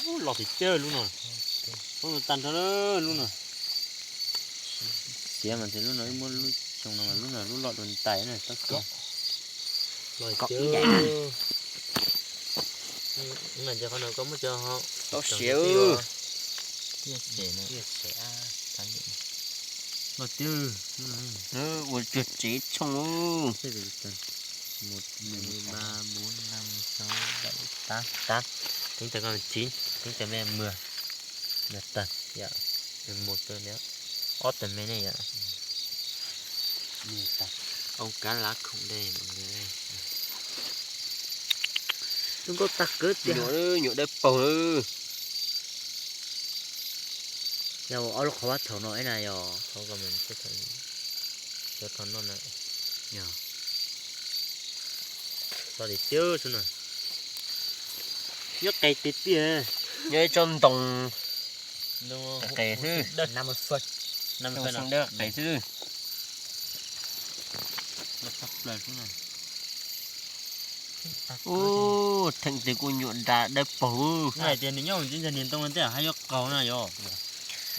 Ub, los tiag tiag lub no. Lub no tag nrho lub no. Xiav mas tias lub no wb muab lub xyoo no mas lub no lub loj dua ntais na, txhob xiav. Los tiag. Qhov no koj muab cov ho. Txhob xiav. Los tiag. Ua cuag tsev tshooj lub. Một, hai, ba, bốn, năm, sáu, bảy, tám, tám. Tính tag con chín, tính tag me mười. Mười tag, dạ. Mười một tag nữa. Ob tag me ne yom. Ông cá lá khủng đây mọi người ơi. Tus nkauj tag kawg tiag. Nyuam, nyuam dawb paug. Yog ob lub qhov vaj thaum no ib na yog. Cov thaum no na. Yog. Los tiag tiag xwb na. Nyob qis tiag tiag. Nyob ib tsob ntoo qis xwb. Ntoo dawb qis xwb. Ub, theem twg kuj nyuam nra dawb paug. Hais tias nws nyob ntawm niag ntoo no tej haj yuav qaug na yom.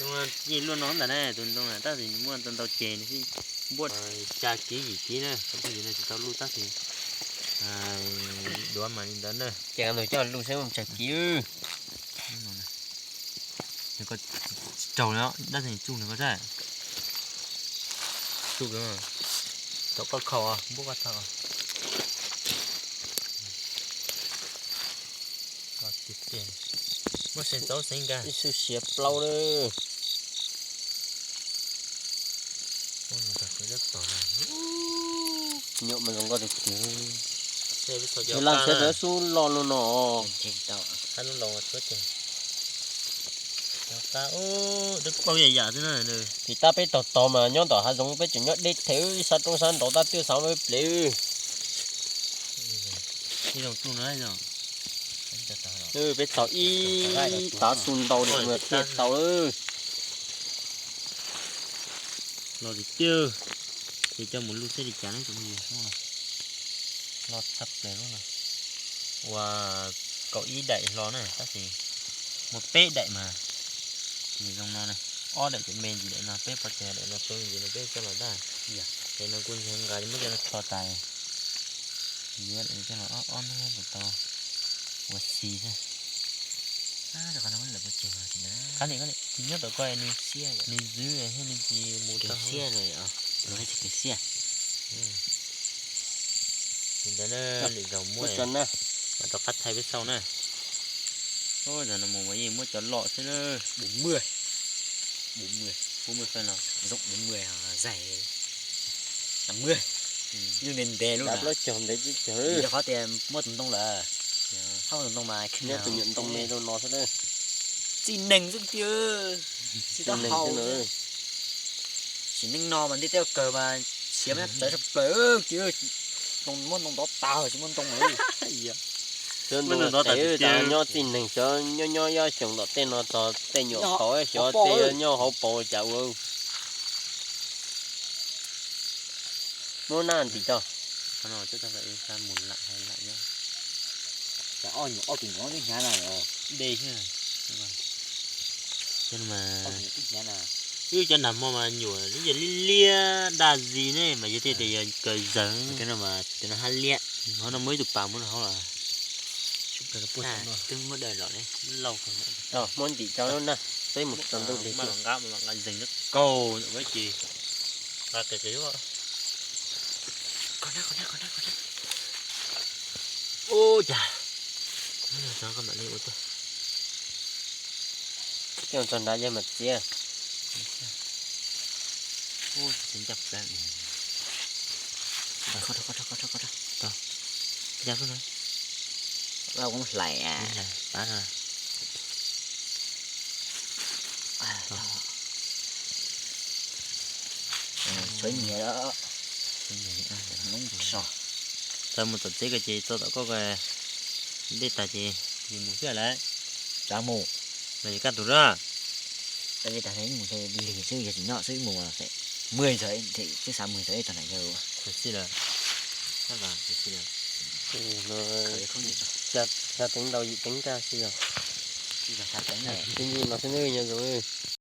Luaj no ntag ne, tus ntoo na tab sis muaj ntau ntau ces nws thiaj npuaj xya kib yim kib na, tsis tau luj tab sis duav mas li ntawd na. Ces nws coj luj saib mus tsawg kib. Nws ko tsis raug li, tab sis nws tsuj nws ko saib. Tsuj, tau koj khaus npuaj koj tau. Muaj seev txaub seev nkag. Ib xu siav plaub lawm. Nyuam mas zoo nkauj tiag tiag. Laj siab rau xub loj no no. Tim tab peb tog tog mas nyob tom hav zoov peb tseem nyob deb them, ib sab roob sab nrov tab twb xav peb plev. Peb tau ib tav su ntau li mas thiaj tau. Los tiag tiag, ces coj mus luj seb li cas ne. Los txog plaws lub no, ua kaum ib daim hlo na, tab sis muaj peb daim mas. Ces zoo no na, ob daim cov me ntsis daim no, peb pov tseg daim no tau me ntsis no peb coj los tag. Daim no kuj ntshe nqa muab coj no rho tas. Yuav daim no coj los ob ob hnub tau ua si xwb. Qhov no lawm pov tseg mas tsis na. Qhov no nyob tom ko nws, nws zwb thiab nws tsis mus rau siab. Li ntawd na, lwm zaus muab mam rov qab thaij peb xauj na. Zaum no mus mas yeej muab cov loj xwb na. Bốn mươi. Bốn mươi. Bốn mươi phân no. Rộng bốn mươi, à, dày năm mươi. Lub ntev ntev lub na. Rau qhov tias muab tus ntoo lawm. Hab tus ntoo mas nyob tus nyuam ntoo me rau no xwb. Txij neeg xwb tiag. Txij neeg xwb na. Sim neej no mas ntiaj teb kawg mas siav mas txawv tshaj plaws. Muab ntoo ntov tag tsis muaj ntoo lawm. Xyov ntoo tes tas nyob txij neeg, xyov nyob nyob ib xyoos tom tej no txog tej nyuam qhauv, xyov tej nyob hauv paus cas ua. Muab nab ntim tau. Wb cov nag hmo mas nyuam liab liab daj zis ne mas yog thiaj tias yog kawg zawg. Hab liab, hov no muaj ib tug pas muab rau hauv los. Twb muab daws los ne, lauj. Muab ntim rau lub na, peb mus txog ntuj li. Mas nqa, mas nqa zeeg kaug ntawm peb ces nqa qis qis. Ub cas, koj mam li ua tuaj. Coj txog nrad yog mas txiav. Ub, txiav ncaj plaws. Hlais. Suav nyiam, noob so. Txawm mus tom tsev ko ces txog tom koj ko, dej tag ces mus xwb lawm. Txav mus. Los yog kaj tus rab. Dej tag mus lig xwb, yog tsis nyob xwb mus, mười giờ, xwb xav mười giờ tag nrho yog. Xya teev ntau yim teev kaj xwb os. Tib nti no xwb nawb nyob zoo.